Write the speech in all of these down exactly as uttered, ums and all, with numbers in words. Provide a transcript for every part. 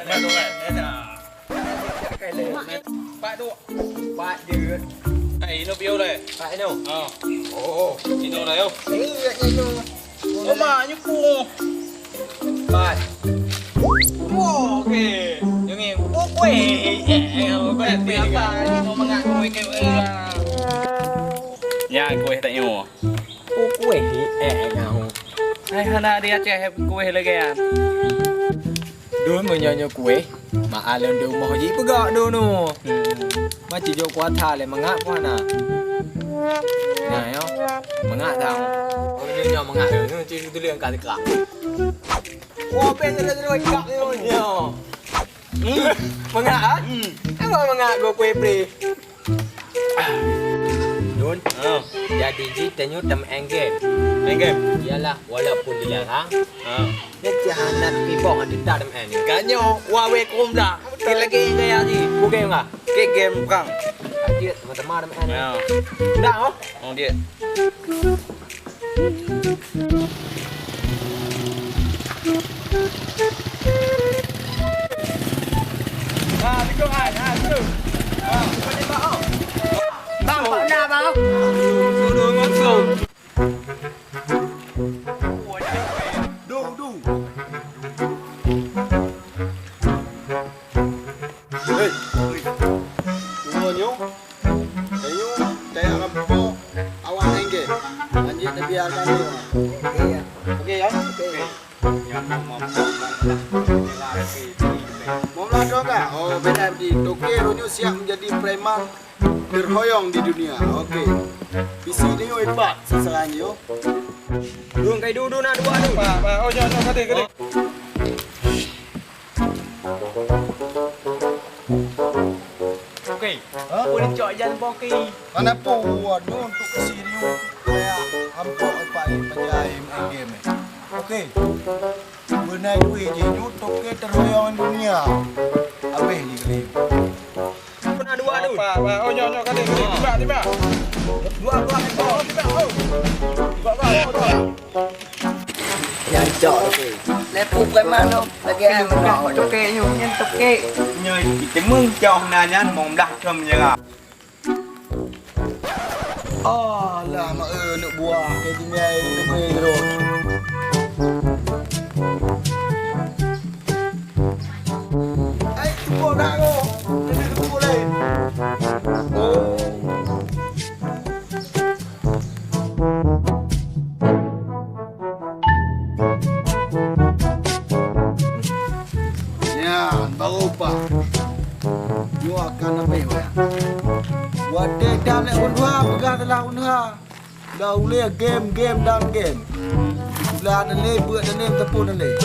Pak duk. Pak jeuet. Hai, inoe piôh lé. Pak inoe. Ha. Oh. Inoe dah, yo. Iya, inoe. Oma, nyoe ku. Pat. Wow, okey. Yang ni. Oh, kueh. Eh, eh, kueh. Kueh apa? Inoe mangat kueh ke? Ya, kueh tak nyoe. Oh, kueh. Eh, eh, nyahu. Hai, hana di Aceh kueh lagèe nyan. Dun meunyoe nyoe kueh, mak alon di rumoh jih peugah dun nu. Hmm. Macam jok kuah tha lé mangat kuah na. Nah, yo. Mangat tau. Oh, nyoe nyoe mangat dun. Nyoe cit tuléh angkat teuka. Wah, peh terus-terus ikak nyoe. Yo. Hmm. Mangat, ah? Hmm. Apa mangat go kueh pre? Dun, ha, jadi jih tanyoe tameu'en game. Main game? Iyalah, walaupun dilarang, ha, nyoe cit hana pibong ata tameu'en nyoe. Ka nyoe, wa wei kum dah. Betul. Lagi gaya jih. Bukan enggak? Ke game perang. Aduh, teman-teman tameu'en nyoe. Ya. Dah, oh. Oh, dia. Bang, pak na, bang. Du, du. Hei. Nyoe nyoe. Ayo, tayang rampok awak nengke. Lanjut nabiarkan dia. Okey, ya. Okey, ya? Okey. Nyamuk mampok. Mau melakon kah? Oh, benar di. Toke Ronyo siap menjadi preman terhoyong di dunia. Okey. Bisi dia hebat sasaran dia. Dun kai dudu na dua tu. Pak, pak. Oh, jangan, jangan, kata, kata. Okey. Ha? Boleh cok jan bokeh. Mana puan nyoe untuk serius. Kayak hampok Pak ni menjadi main game ni. Okey. Benar duit je nyoe toke terhoyong dunia. Habis ni kali. Pernah dua tu. Pak, pak. Oh, nyoe, nyoe, kata. Tiba, tiba. Dua, dua. Oh, tiba. Oh. Tiba, tiba. Nyan cok tu. Lepu preman tu. Lagi ayam menok tu. Toke nyoe, nyan toke. Nyoe, kita meucok na nyan, mong blah cok menyerah. Alah, mak, eh, aneuk buah. Kaya tinggai, aneuk buah tu. Ai, tupok dah tu. Jadi tupok lain. Oh. Nyan, baru pah. Nyoe akan habéh wayang. Watèe dam lé undha, peugah teulah undha. Dah ulèe game, game dan game. Siblah dalé, beuet dalé, meuteupon dalé.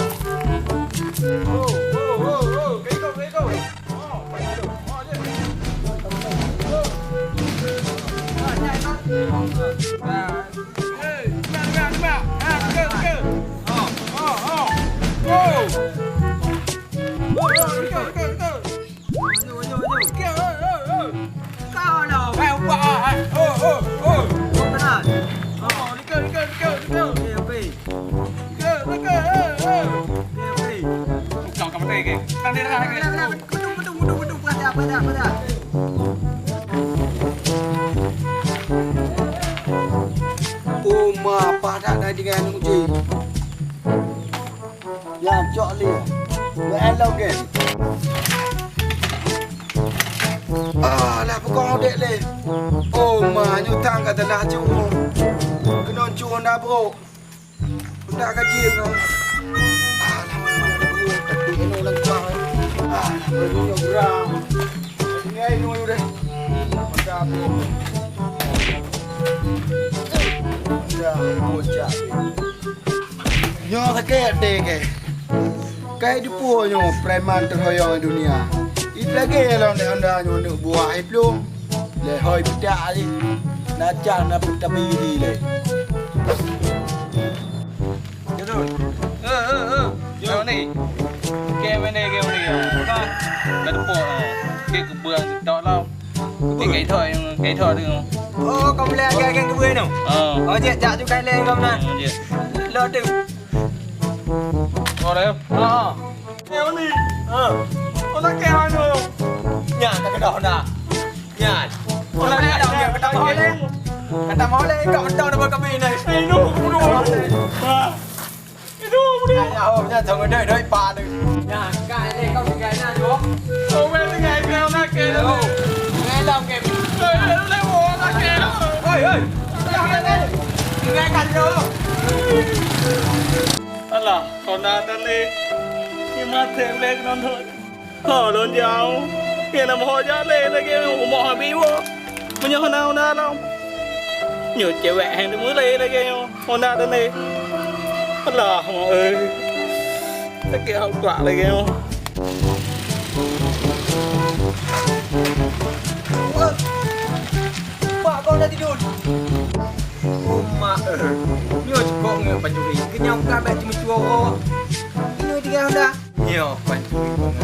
Oma padat dah dengan uji. Nyan cok lé. Nyan lom gen. Alah, peugah udép lé. Oma nyoe tang ka teulah cu. Keunoe cu honda brok. Honda ka jeuet nyoe. Alah, tapi inoe lam kuang. Alah, nyoe geurang. Tinggai inoe deh. Honda brok. Honda brok jak. Nyoe sakét até kèe. Kai dipuwoe nyoe preman teuhoyong di dunia. Ih lagèe lom lé honda nyoe aneuk buah ih plueng. Lé hôi peudak lé. Na cah na peutabiri lé. Jadul. Eh, eh, eh. Yo ni. Kèe mana kèe ni? Bukan. Dah tepuk. Kèe keubeueng tok lom. Kèe, kèe thoi, kèe thoi tu. Oh, kau boleh agak-agak keubeueng tu? Ah. Oh, jek, jak juga lé kau na. Hmm, jek. Lo tu. Kau dah, yo? Ha. Eh, ni. Ha. Oh, lakèe anu. Nyan, ka keudroe dah. Nyan. Oh, lakèe dah, ka tamah lé. Ka tamah lé, ka mantong dah kami ni. Aduh, aduh. Aduh, aduh. Ayo, nyan, jangan doi, doi, pa tu. Nyan, ka lé, kau tinggal nyan, jom. Oh, weh, tinggal, tinggal, lakèe dah. Ngelong, game. Eh, eh, lewat, lakèe. Oi, oi. Tinggalkan dulu. Alah, kona tadi. Ni mati ulèe keunoe. Ho, lôn jauh. Kena moho jak lé lagèe nyoe, umoe habéh woe. Meunyoe hana hona lom. Nyoe cewek hai teumulai lagèe nyoe. Hona tadi. Alah, mak euy. Sakét hak kuat lagèe nyoe. Pak, kau dah tidur? Oh, mak, eh. Nyoe cukôp ngon pancuri. Kenyang bukan baik cuma cuba bawa. Nyoe tiga dah. Nyoe pancuri.